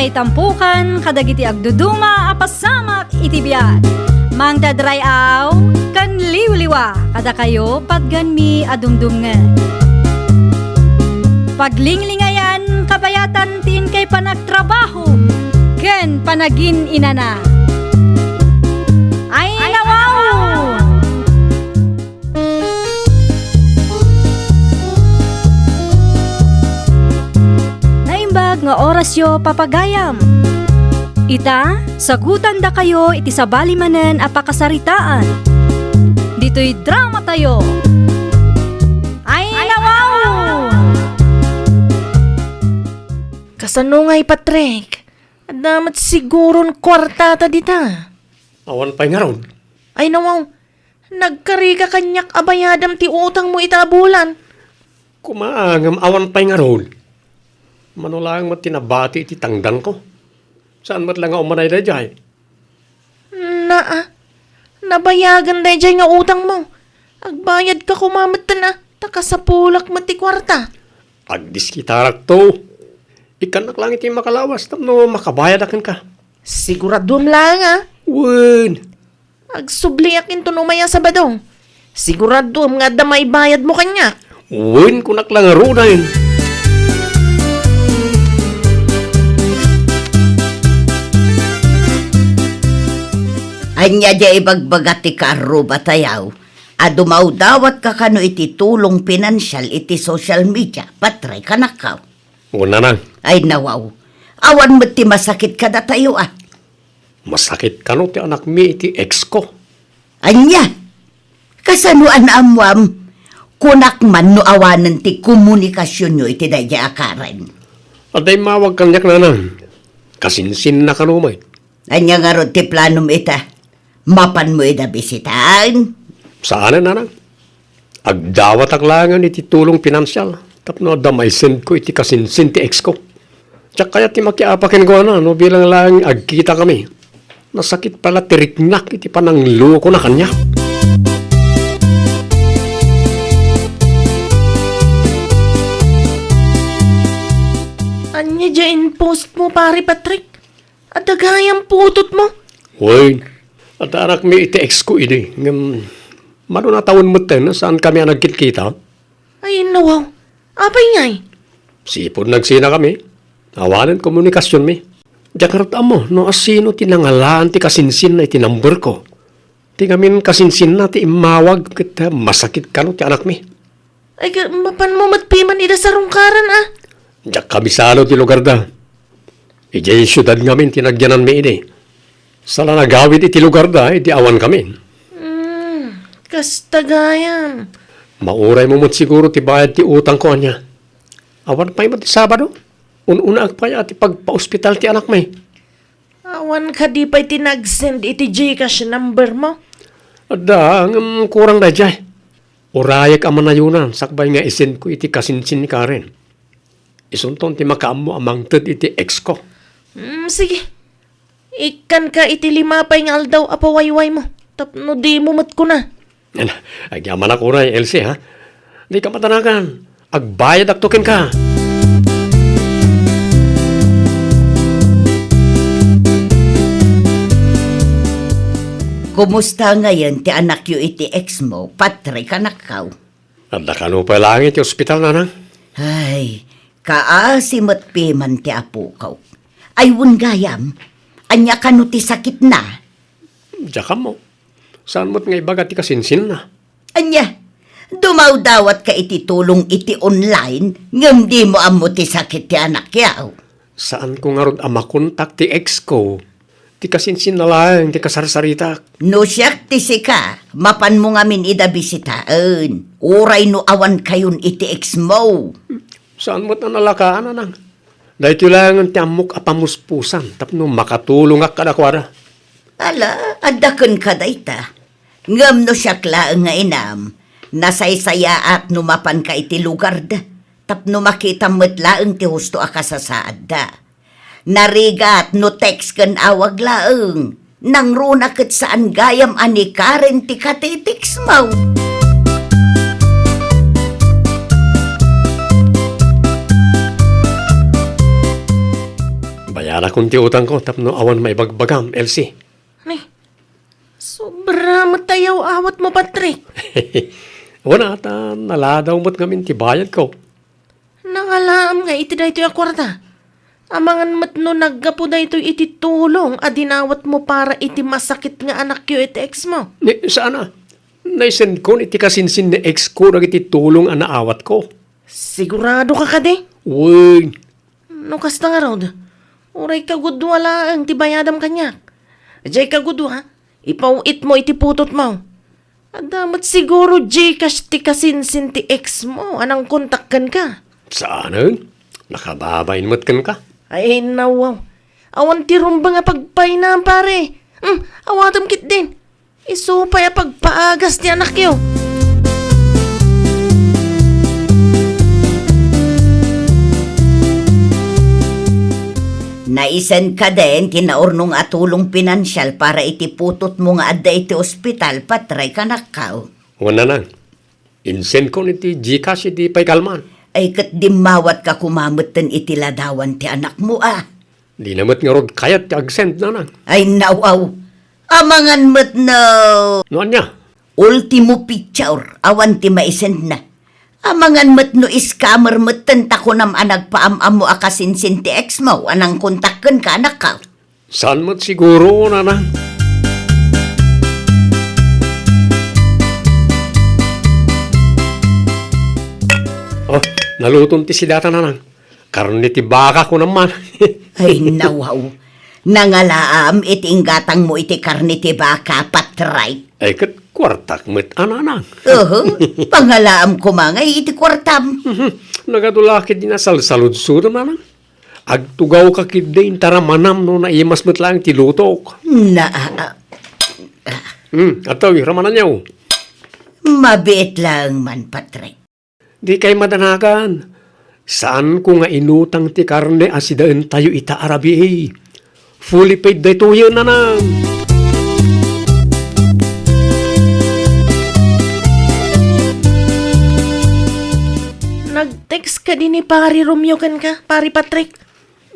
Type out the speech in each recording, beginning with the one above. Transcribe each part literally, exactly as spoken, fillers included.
Itampukan kadagiti agduduma a pasamak iti biag. Mangted ray-aw ken liwliwa kadakayo patgenmi a dumdumngeg. Paglinglingayan kabayatan ti inkay panagtrabaho ken panagin-inana. Ay, nawaw! Naimbag nga orasyo, papagayam. Ita, sagutandakayo iti sabali manen a pakasaritaan. Ditoy dramatayo. Ay, nawaw! Kasano ngay, Patrick? Adda met siguron kuartata dita. Awan pay ngarud. Ay, nawaw. Nagkarika kaniak a bayadam ti utangmo ita a bulan. Koma, ngem awan pay ngarud. Mano laeng met ti nabati iti tangdanko. Saan met la nga umanay daydiay? Naa, nabayagan daydiay nga utangmo. Agbayadka koma metten a, ta kasapulak met ti kuarta. Agdiskitarakto. Ikkannak laeng iti makalawas tapno makabayadak kenka. Siguraduem laeng a. Wen. Agsubliak inton umay a Sabado. Siguraduem nga adda maibayadmo kaniak. Wen, kunak la ngaruden. Ania diay ibagbaga ti kaarrubatayo a dumawdawatka kano iti tulong pinansial iti social media, Patrick, kanakkaw? Wen, nanang. Ay, nawaw. Awan met ti masakit kadatayo, a. Masakit kano ti anakmi iti ex ko. Ania? Kasano a naammuam? Kunak man no awanen ti komunikasionyo iti daydiay a Karen. Adda immawag kaniak, nanang. Kasinsinna kano met. Ania ngarud ti planom ita? Mapanmo ida bisitaen? Saanen, nanang. Agdawatak laengen iti tulong pinansial tapno adda maisendko iti kasinsin ti ex ko. Diak kayat ti makiapa kenkuana no bilang laeng agkitakami. Nasakit pay la ti riknak iti pananglukona kaniak. Ania diay in-postmo, Pare Patrick? Adda gayam putotmo? Wen, adda anakmi iti ex ko idi, ngem mano natawen metten a saankami a nagkitkita. Ay, nawaw. Apay ngay? Sipud nagsinakami. Awanen komunikasionmi. Diak ngarud ammo no asino ti nangalaan ti kasinsinna iti number ko. Ti ngamin kasinsinna ti immawag ket masakit kano ti anakmi. Ay, ka-, mapanmo met piman ida sarungkaran, a? Diak kabisado ti lugarda. Idiay siudad ngamin ti nagyananmi idi. Saan a nagawid iti lugarda idi awankami. Hmm, kasta gayam. Mauraymo met siguro ti bayad ti utangko, ania? Awan pay met ti Sabado. Un-unaak pay a ti pagpaospital ti anakmi. Awan kadi pay ti nag-send iti GCash numbermo? Adda, ngem kurang daydiay. Urayek a manayonan sakbay nga isendko iti kasinsin ni Karen. Isunton ti makaammo a mangted iti ex ko. Hmm, sige. Ikkanka iti lima pay nga aldaw a pawaywaymo tapno dimo met kuna. Agyamanak unay, Elsie, ha? Dika matanagan. Agbayadakto kenka. Kumusta ngayen ti anakyo iti ex mo, Patrick, anakkaw? Adda kano pay laeng iti ospital, nanang? Ay, kaasi met piman ti apokok. Ay, wen gayam, ania kano ti sakitna? Diak ammo. Saan met nga ibaga ti kasinsinna? Ania? Dumawdawatka iti tulong iti online, ngem dimo ammo ti sakit ti anakyo? Saanko ngarud a makontak ti ex ko. Ti kasinsinna laeng ti kasarsaritak. No siak ti sika, mapanmo ngamin ida bisitaen. Uray no awankayon iti ex mo. Saan met a nalakaan, nanang. Daytoy laengen ti ammok a pamuspusan tapno makatulongak kadakuada. Ala, adda kenka dayta. Ngem no siak laeng nga inam, nasaysayaat no mapanka iti lugarda, tapno makitam met laeng ti husto a kasasaadda. Narigat no text ken awag laeng, nangruna ket saan gayam a ni Karen ti katitext mo. Bayar Dakun ti utangko tapno awan maibagbagam, Elsie. Ni, sobra met ti yaw-awatmo, Patrick. Wen a ta naladaw met ngamin ti bayadko. Nangalaam nga iti daytoy a kuarta. Amangan met no naggapu daytoy iti tulong a dinawatmo para iti masakit nga anakyo iti ex mo. Ni, saan a. Naisendkon iti kasinsin ni ex ko dagiti tulong a naawatko. Sigurado ka kadi? Wen. No kasta ngarud, uray kagudua laeng ti bayadam kaniak. Diay kagudua, ipaw-itmo iti putotmo. Adda met siguro Gcash ti kasinsin ti ex mo a nangkontak kenka. Saanen? Nakababain met kenka. Ay, nawaw. Awan ti rumbeng a pagpainam, pare. Hmm, awatem ketdin. Isu pay a pagpaagas ti anakyo. Naisend ka den ti naurnong a tulong pinansial para iti putotmo nga adda iti ospital, Patrick, anakko? Wen, nanang. Insendkon iti Gcash idi pay kalman. Ay, ket dimmawatka koma metten iti ladawan ti anakmo, a. Dina met ngarud kayat ti agsend, nanang. Ay, nawaw. Amangan met no. No ania? Ultimo picture, awan ti maisendna. Amangan met no scammer metten ta kunam a nagpaam-ammo a kasinsin ti ex mo a nangkontak kenka, anakko. Saan met siguro, nanang? Oh, naluton ti sidata, nanang. Karne ti baka, kunam man. Ay, nawaw. Nangalaam iti inggatangmo iti karne ti baka, Patrick. Ay, ket kuartak met a, nanang. Oho, pangalaam koma ngay iti kuartam. Mhm. Nagadu la ketdi a salsaludsodem, nanang. Agtugawka ketdi inta ramanam no naimas met laeng ti lutok. Na, ah, ah. Hmm, adtoy, ramananyo. Mabiit laeng man, Patrick. Dikay madanagan. Saanko nga inutang ti karne a sidaentayo ita a rabii. Fully paid daytoyen, nanang. Nag-text kadi ni Pari Romeo kenka, Pari Patrick?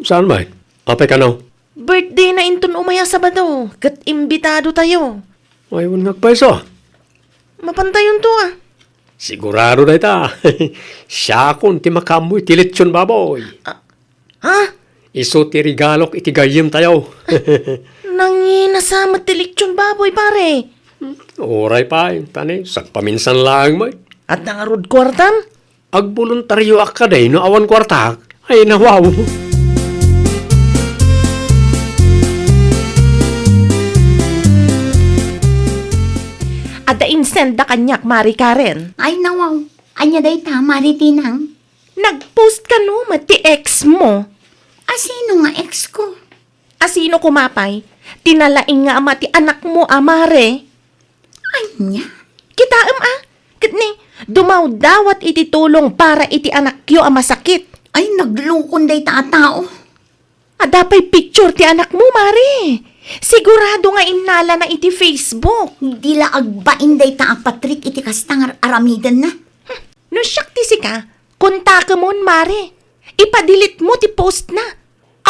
Saan, bay? Apay kano? Birthday na inton umay a Sabado, ket imbitado tayo. Ay, wen nga agpayso. Mapan tayonto, a. Sigurado dayta. Siakon ti makaammo iti lechon baboy. Ah, ha? Isu ti regalok iti gayyem tayo. Nangina sa met ti lechon baboy, pare. Uray pay, tani, sagpaminsan laeng met. Adda ngarud kuartam? Agboluntarioak kadi no awan kuartak. Ay, nawaw. Adda insend da kaniak, Mari Karen. Ay, nawaw. Ania dayta, Mari Tinang? Nag-post kano met ti ex mo? A, sino nga ex ko? A, sino koma pay? Ti nalaing nga ama ti anak mo, a, Mare. Ania? Kitaem, a? Ket ni, dumawdawat iti tulong para iti anakyo a masakit. Ay, naglukon dayta a tao. Adda pay picture ti anak mo, Mare. Sigurado nga innalana iti Facebook. Di la agbain dayta a Patrick iti kasta nga ar-aramidenna. Hmm, no siak ti sika, kontakemon, Mare. Ipa-delete mo ti post na.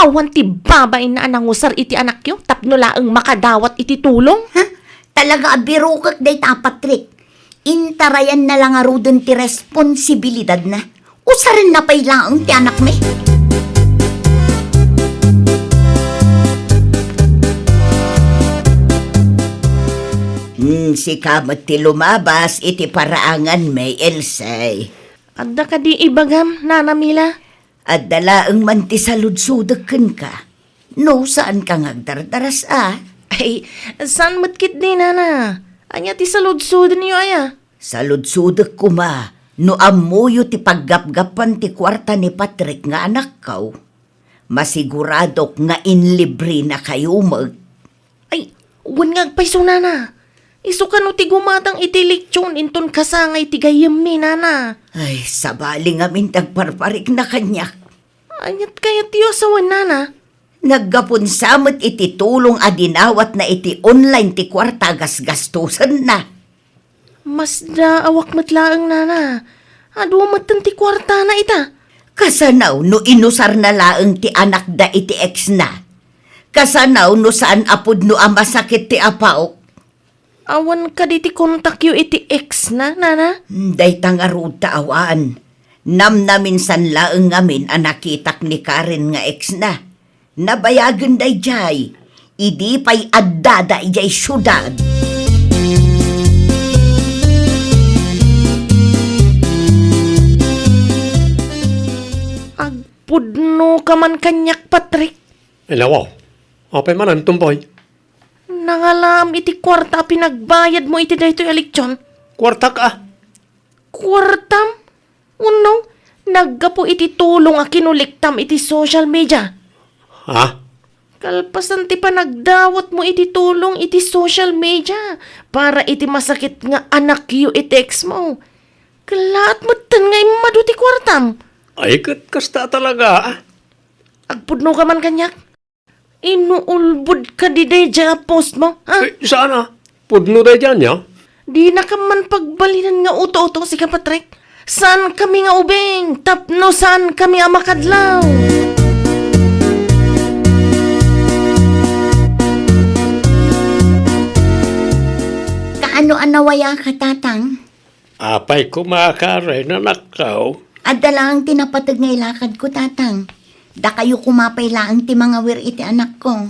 Awan ti babain a nangusar iti anakyo tapno laeng makadawat iti tulong? Ha? Talaga a birukek dayta a Patrick. Intarayanna la ngaruden ti responsibilidadna. Usarenna pay laeng ti anakmi. Hmm, sika met ti lumabas iti paraanganmi, Else. Adda kadi ibagam, Nana Mila? Adda laeng man ti saludsodek kenka. No, saanka nga agdardaras a? Ay, saan met ketdi, Nana? Ania ti saludsodenyo aya? Saludsodek koma no ammoyo ti paggapgapan ti kuarta ni Patrick nga anakko. Masiguradok nga inlibrenakayo met. Ay, wen nga agpayso, Nana. Isu kano ti gumatang iti lechon inton kasangay ti gayyemmi, Nana. Ay, sabali ngamin ti agparparikna kaniak. Aniat kayatyo a sawen, Nana? Naggapunsa met iti tulong a dinawatna iti online ti kuarta a gasgastosenna. Masdaawak met laeng, Nana. Adu metten ti kuartana ita. Kasano no inusarna laeng ti anakda iti exna? Kasano no saan a pudno a masakit ti apaok? Awan kadi ti kontakyo iti ex na, nana? Dayta ngarud ta awan. Namnaminsan laeng ngamin a nakitak ni Karen nga ex na. Nabayagen daydiay, idi pay addada idiay siudad. Agpudno ka man kaniak, Patrick. Ay, nawaw. Apay manen, Tomboy? Nangalaam iti kuarta a pinagbayadmo iti daytoy a leksion. Kuartak a? Kuartam? Wenno, naggapu iti tulong a kinolektam iti social media. Ha? Kalpasan ti panagdawatmo iti tulong iti social media para iti masakit nga anakyo iti ex mo. Kellaat metten nga immadu ti kuartam. Ay, ket kasta talaga, a? Agpudno ka man kaniak? Inuulbod ka di daydiay a post mo, ha? Eh, saan a? Pudno daydiay ania? Dinaka man pagbalinan nga uto-uto, sika, Patrick. Saan kami nga ubing, tapno saan kami a makadlaw? Kaano a nawaya ka, Tatang? Apay koma, Karen, anakko? Adda laeng ti napateg nga ilakadko, Tatang. Dakayo koma pay laeng ti mangawir iti anakko.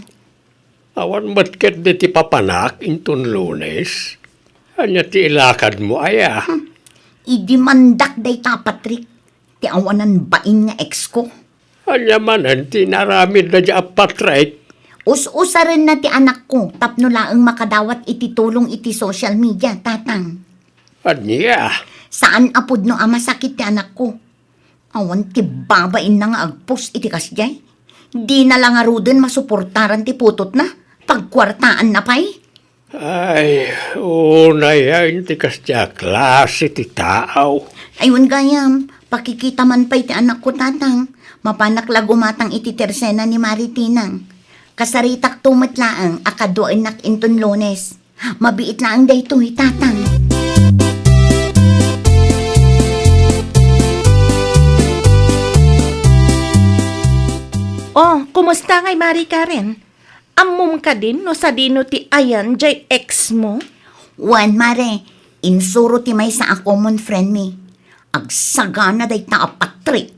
Awan met ketdi ti papanak inton Lunes? Ania ti ilakadmo aya? Hmm. Idi mandak dayta, Patrick, ti awanan bain nga ex ko. Ania manen ti inaramidna dayta a Patrick? Us-usarenna ti anakko tapno laeng makadawat iti tulong iti social media, Tatang. Ania? Saan a pudno a masakit ti anakko. Awan ti babainna nga agpost iti kasdiay. Dina la ngaruden masuportaran ti putotna. Pagkuartaanna pay. Ay, unay a iti kasdiay a klase ti tao. Ay, wen gayam, pakikita man pay ti anakko, Tatang. Mapanak la gumatang iti tersena ni Mari Tinang. Kasaritakto met laeng a kaduaennak inton Lunes. Mabiit laeng daytoy, Tatang. Oh, kumusta ngay, Mari Karen? Ammom kadin no sadino ti ayan jay ex mo? Wen, Mare, insuro ti maysa a common friend mi. Agsagana dayta a Patrick.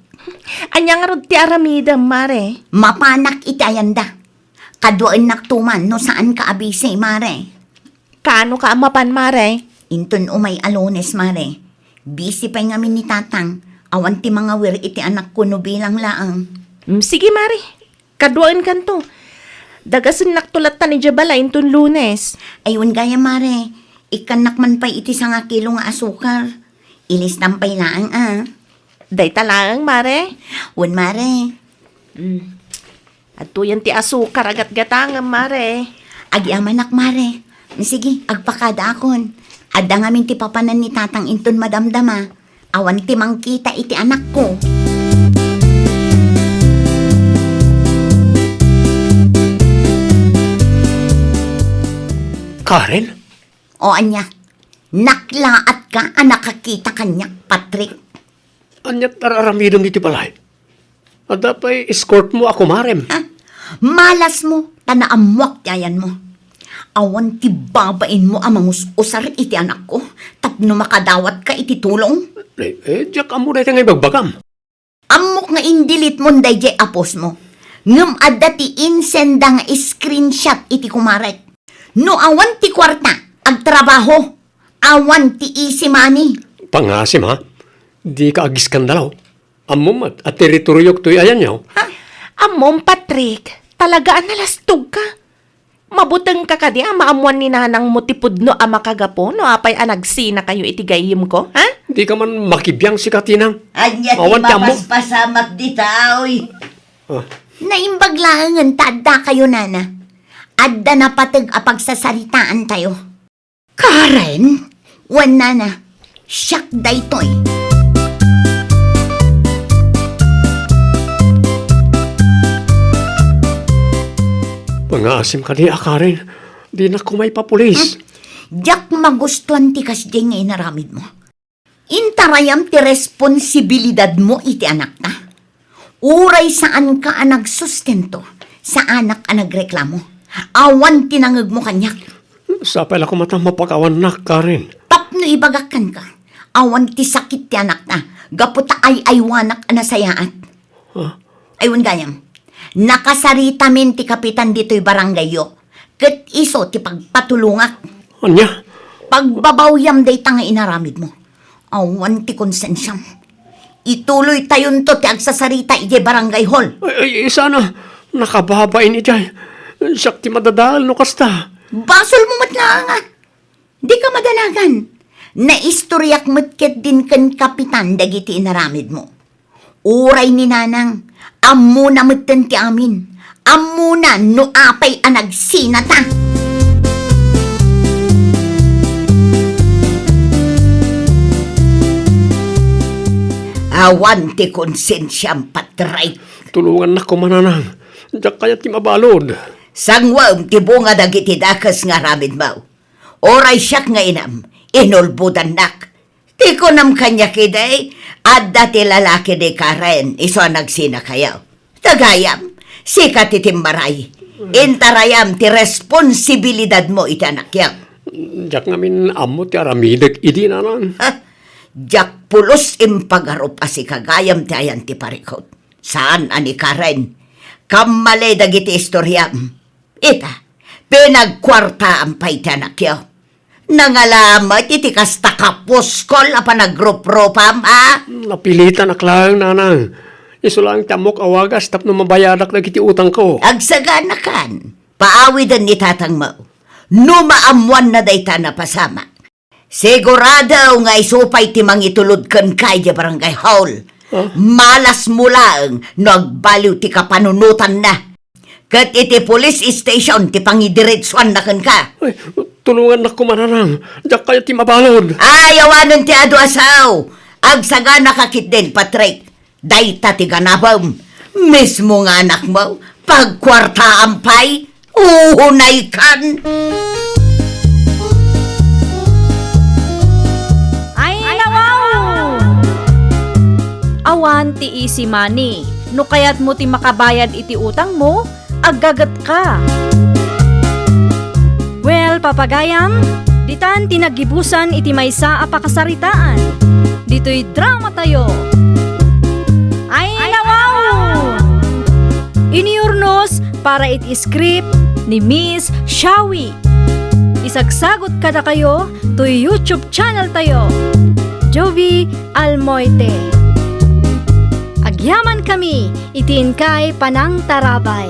Ania ngarud ti aramidem, Mare? Mapanak iti ayanda. Kaduaennakto man no saanka a busy, Mare. Kaano ka a mapan, Mare? Inton umay a Lunes, Mare. Busy pay ngamin ni Tatang. Awan ti mangawir iti anakko no bilang laeng. Mm, sige, Mare. Kaduaenkanto. Dagasennakto latta idiay balay inton Lunes. Ay, wen gayam, Mare. Ikkannak man pay iti sangakilo nga asukar. Ilistam pay laeng, a. Dayta laeng, Mare? Wen, Mare. Mm. Adtoyen ti asukar a gatgatangem, Mare. Agyamanak, Mare. Sige, agpakadaakon. Adda ngamin ti papanan ni Tatang inton madamdama. Awan ti mangkita iti anakko. Karen? O ania? Naklaatka a nakakita kaniak, Patrick? Ania ti ar-aramidem iti balay? Adda pay escortmo a kumarem. Ha? Malasmo, ta naammoak ti ayanmo. Awan ti babainmo a mangus-usar iti anakko tapno makadawatka iti tulong. Eh, eh, diak ammo dayta nga ibagbagam. Ammok nga indelete-mon daydiay a post mo. Ngem adda ti insenda nga screenshot iti kumarek. No awan ti kuarta, agtrabaho. Awan ti easy money. Pangasim, ha? Dika agiskandalo. Ammom met a teritoryok toy ayanyo. Ha? Ammom, Patrick, talaga a nalastogka. Mabutengka kadi a maammuan ni nanangmo ti pudno a makagapu no apay a nagsinakayo iti gayyemko, ha? Dika man makibiang, sika, Tinang. Ania ti awan ti ammom. Mapaspasamak dita, oy? Ah. Naimbag laengen ta addakayo, nana. Adda napateg a pagsasaritaantayo. Karen? Wen, nana, siak daytoy. Pangaasim kadi a, Karen. Dinak koma ipapulis. Hmm? Diak magustuan ti kasdiay nga inaramidmo. Intarayam ti responsibilidadmo iti anakta. Uray saanka a nagsustento, saanak a nagreklamo. Awan ti nangngegmo kaniak. Sapay la koma ta mapakawannak, Karen. Tapno ibagak kenka, awan ti sakit ti anakna gapu ta ay-aywanak a nasayaat. Ha? Ay, wen gayam. Nakasaritamin ti kapitan ditoy barangayyo, ket isu ti pagpatulongak. Ania? Pagbabawyam dayta nga inaramidmo. Awan ti konsensiam. Ituloytayonto ti agsasarita idiay barangay hall. Ay, ay, sana, nakababain idiay. Siak ti madadael no kasta. Basolmo met laeng a. Dika madanagan. Naistoriak met ketdin ken kapitan dagiti inaramidmo. Uray ni Nanang, ammona metten ti amin. Ammona no apay a nagsinata. Awan ti konsensiam, Patrick. Tulongannak koma, Nanang. Diak kayat ti mabalud. Sanguem ti bunga dagiti dakes nga aramidmo. Uray siak nga inam, inulbodannak. Ti kunam kaniak idi, adda ti lalaki ni Karen, isu a nagsinakayo. Ta gayam, sika ti timmaray. Intarayam ti responsibilidadmo iti anakyo. Diak ngamin ammo ti aramidek idi, Nanang. Ha? Diak pulos impagarup a sika gayam ti ayan ti parikut. Saan a ni Karen. Kammali dagiti istoriam. Ita, pinagkuartaam pay ti anakyo. Nangala met iti kasta kapuskol a panagruprupam, a? Napilitanak laeng, Nanang. Isu laeng ti ammok a wagas tapno mabayadak dagiti utangko. Agsaganakan. Paawiden ni tatangmo. No maammoanna dayta, napasamak. Sigurado nga isu pay ti mangitulod kenka idiay barangay hall. Ah? Malasmo laeng no agbaliw ti kapanunotanna. Ket iti police station ti pangidiretsuanna kenka. Ay, tulongannak koma, Nanang. Diak kayat ti mabalud. Ay, awanen ti adu a sao. Agsaganaka ketdin, Patrick. Dayta ti ganabem. Mismo nga anakmo, pagkuartaam pay. Uhunaykan. Ay, nawaw! Awan ti easy money. No kayatmo ti makabayad iti utangmo, aggagetka. Well, papagayam, ditan ti naggibusan iti maysa a pakasaritaan. Ditoy drama tayo. Ay, nawaw! Iniurnos para iti script ni Miss Shawi. Isagsagot kadakayo toy YouTube channel tayo, Jovi Almoite. Agyaman kami iti inkay panangtarabay.